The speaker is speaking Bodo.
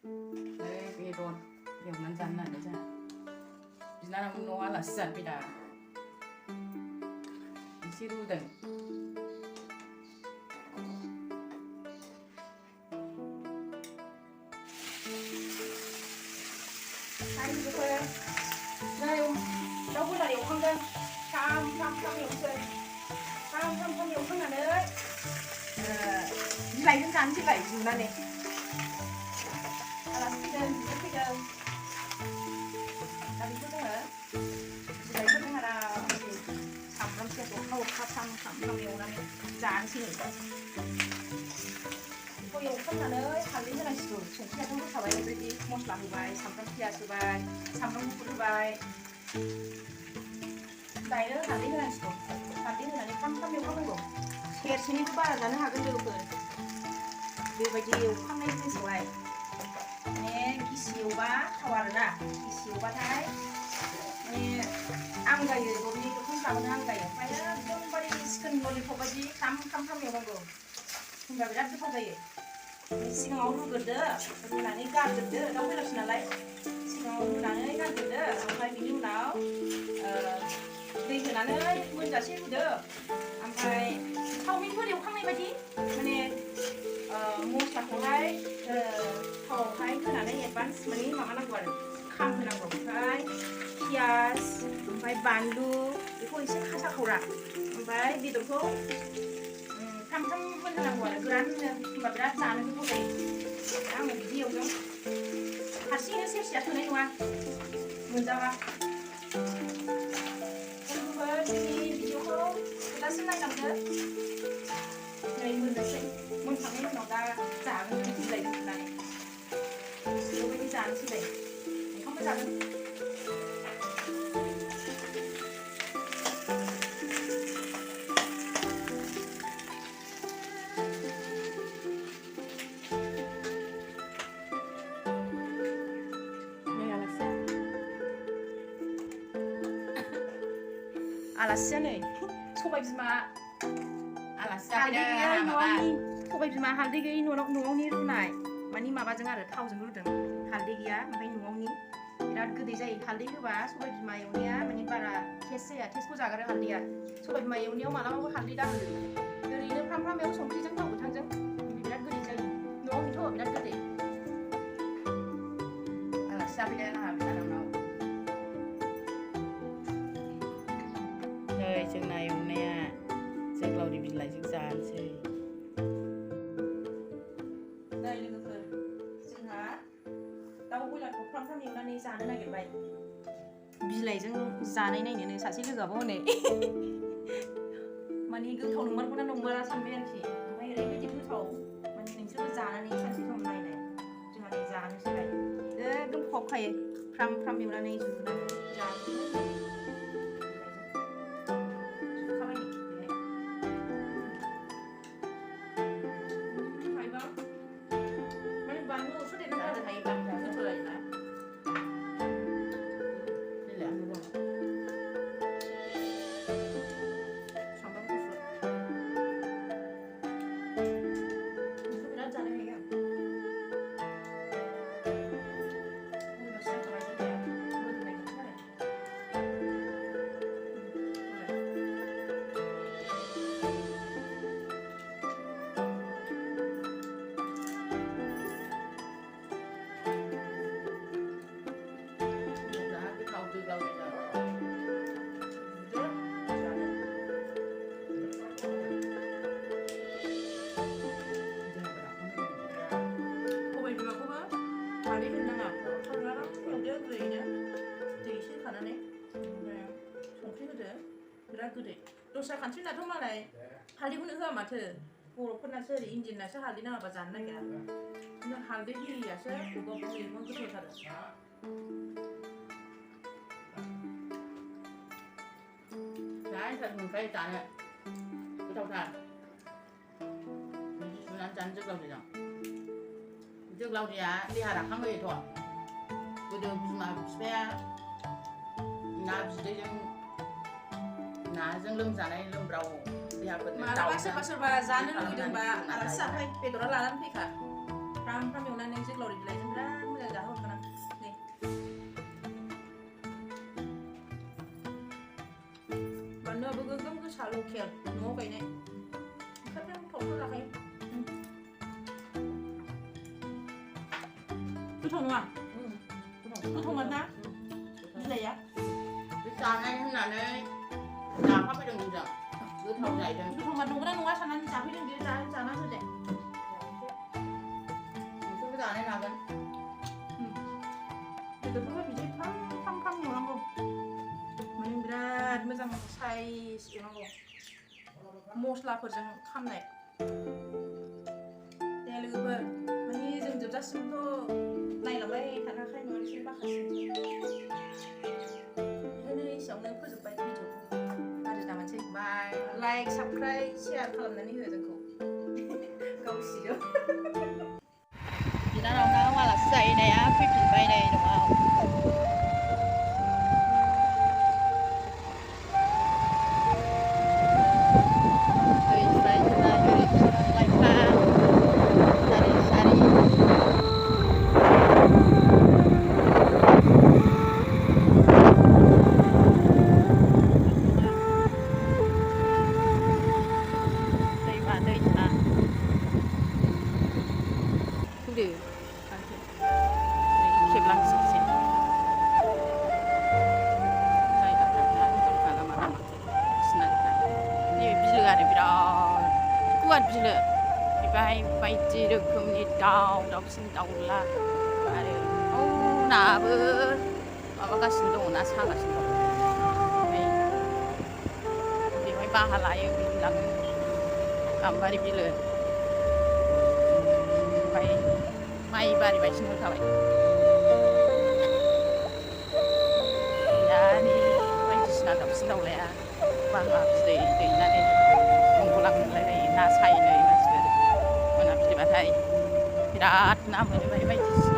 बेदर एवनानै जानो होननानै जोंहा बिनानाव न'आव आलासि जानो फैदा एसे रुदों लोगोफोर नै दाउ बयलार एवखांदों थाम एवनोसै थाम एवखांनानै बिलाइजों जानोसैलाय जुनानै आलासि फैदों बिबार फैदों दा बेखौ जोङो बिलाइफोरजों आराम सामब्राम पियाज अखा थाम एवनानै जानोसै बेखौ एवखांनानै हालदै होनांसिगौ संख्रियाथ' होखाबाय अलरेडि मस्ला होबाय सामब्राम पियाज होबाय सामब्राम गुफुर होबाय दायो हालदै होनांसिगौ हालदै होनानै थाम एवखांनांगौ सेरसेनिबो बारा जानो हागोन लोगोफोर बेबायदि एवखांनाय जिनिसखौहाय माने गिसि एवबा थाव आरोना गिसि एवबाथाय माने आंगायो दरनै दरथाम जाबानो आंगायो ओमफ्राय एकदमबारे चिकेन ललिपप बायदि थाम एवनांगौ होनबा बिराद गोथाव जायो सिगाङाव रुग्रोदो रुनानै गारग्रोदो दाउ बेदरसो नालाय सिगाङाव रुनानै गारग्रोदो ओमफ्राय बिनि उनाव दै होनानै मोनजासे रुदो ओमफ्राय चावमिनफोर एवखांनाय बायदि माने मस्लाखौहाय थावआवहाय होनानै एडभान्स माने माबानांगौ आरो खामहोनांगौ ओमफ्राय पियाज ओमफ्राय बानलु बेखौ एसे खासा खावरा ओमफ्राय बेदरखौ थाम मोनहोनांगौ आरो गोराननो होनबा बिराद जानो गोथाव जायो आङो बिदि एवदों हारसिङैनो सेरसेया थोनाय नङा मोनजाबा जोंनि भिडिअखौ जोबजासिम नायलांदो नै मोननोसै मोनखांनायनि उनाव दा जागोन बिलाइजों सुनानै बेबायदि जानोसैलाय ओंखामबो जागोन आलासिया नै सबाय बिमा हालदै गैयै न'आवनि सबाय बिमा हालदै गैयै न'आवनि रुनाय मानि माबाजों आरो थावजों रुदों हालदै गैया ओमफ्राय न'आवनि बिराद गोदै जायो हालदै होबा सबाय बिमा एवनाया माने बारा टेस्ट जाया टेस्टखौ जागारो हालदैया सबाय बिमा एवनायाव मालाबाबो हालदै दाहो ओरैनो फ्राम एव संख्रिजों थाव गोथांजों बिराद गोदै जायो न'आवनिथ' बिराद गोदै आलासि जाफैदों आंहा बिनानावनाव जोंना एवनाया जोगोलावरि बिलाइजों जानोसै नै लोगोफोर जोंहा दाउ बयलारखौ फ्राम एवनानै जानो नागिरबाय बिलाइजों जानाय नायनोनो सासे लोगोआबो हनै माने गोथाव नंमारगौना नंमारा सानबाय आरोखि ओमफ्राय ओरैबायदि गोथाव माने नोंसोरबो जानानै सानसे सम नायनाय जोंहा नै जानोसैलाय एकदम खहाबखायो फ्राम एवनानै जुनानै जानोसै हालदै होनाङा थावनानै एवदो गुरैनो दै एसे होखानानै ओमफ्राय संख्रि होदो बिराद गोदै दस्रा कान्ट्रिनाथ' मालाय हालदैखौनो होआ माथो बर'फोरनासो ओरै इन्डियाननासो हालदै नाङाबा जानो नागिरा खिन्थु हालदै होयियासो बबेबा मैगं गोथावथार जानो मोनखायो जानो गोथावथार बिदि सुनानै जानो जोगोलावरिजों जोगोलावरिया देहा राखांहोयोथ' गोदो बिमा बिफाया ना बिदैजों नाजों लोमजानाय लोमब्राव देहाफोरनो मालाबा सोरबा जानो लुगैदोंबा आलासि जाफै बेदरा लानानै फैखा फ्राम एवनानै जोगोलावरि बिलाइजों बिराद लकेल न'आव गायनाय ओंखारदों थावफोराखै गोथाव नङा गोथाव ना बिलाइया जानाय होननानै जाफाफैदों जों गोथाव जाहैदों गोथावमा नंगौना नङा साननानै जाफैदों बियो जाना होदे नोंसोरबो जानो हागोन बेदरफोरखौ बिदि फ्राम एवनांगौ माने बिराद मोजां साइज एवनांगौ मस्लाफोरजों खामनाय दे लोगोफोर माने जों जोबजासिमथ' नायलांबाय थानो हाखानाय नङा नोंसोर माखासे बेखायनो एसेयावनो फोजोबबाय भिडिअखौ आरो दामानसै बाय लाइक साबस्क्राइब शेयार खालामनानै हो जोंखौ गावसिजों बिनानावनाव आलासि जाहैनाया फैफिनबाय नै न'आव दै स्राय स्राय ओरै बिफां लाइफां सारि सारि दैमा दैसा फैदो खेबलांसिगोन जायगाफ्रा मोजांखा लामा सिनारिफ्रा नैबे बिलो आरो बिराद गुवार बिलो बेवहाय बायदि रोखोमनि दाउसिन दाउला आरो नाबो माबागासिनो दङ ना सागासिनो दं ओमफ्राय बेवहाय बाहा लायो बिरलाङो गाम्बारि बिलो ओमफ्राय माइ बारि बायदि नुखाबाय दानि बायदिसिना दाउसिन दाउलाया बाहा बिदै दैनानै दंग'लांलायलायो ना सायनो मानसिफोर मोनाबिलिबाथाय बिराद ना मोनो बायदिसिना